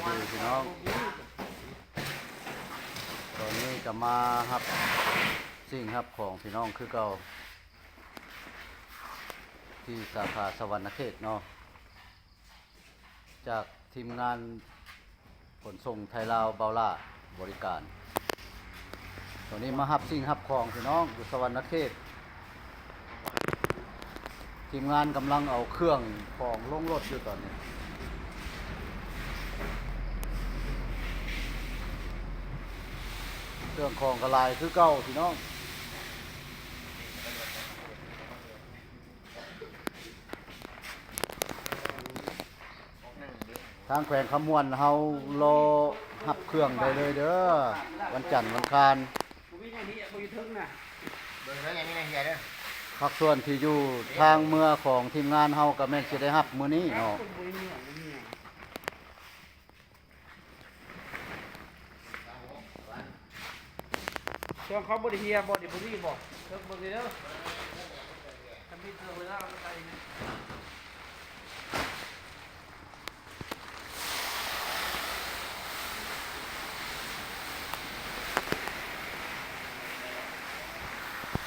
ດີພີ່ນ້ອງ, ຕອນນີ້ກະມາຮັບສິ່ງຮັບຂອງພີ່ນ້ອງຄືເກົ່າ ທີ່ສາຂາສະຫວັນນະເຂດເນາະ ຈາກທີມງານຂົນສົ່ງໄທລາວເບົາຫຼ້າບໍລິການ. ຕອນນີ້ມາຮັບສິ່ງຮັບຂອງພີ່ນ້ອງຢູ່ສະຫວັນນະເຂດ. ທີມງານກຳລັງເອົາເຄື່ອງຂອງລົງລົດຢູ່ຕອນນີ້. ເຄື່ອງຂອງກະຫຼາຍຄືເກົ່າພີ່ນ້ອງ. ທາງແຂວງຄຳມ່ວນເຮົາລໍຮັບເຄື່ອງໄດ້ເລີຍເດີ ວັນຈັນວັນຄານ. ບໍ່ມີຫຍັງເຮີຍ ບໍ່ຢູ່ເທິງນະ ເບິ່ງເດີ ຢ່າມີຫຍັງເຮີຍເດີ. ພາກສ່ວນທີ່ຢູ່ທາງເມືອຂອງທີມງານເຮົາກະແມ່ນຊິໄດ້ຮັບມື້ນີ້ເນາະ. ຊ່ວງເຂົາບໍ່ໄດ້ເຮີຍບໍ່ ນີ້ບໍ່ມີບໍ່ ເບິ່ງເດີ.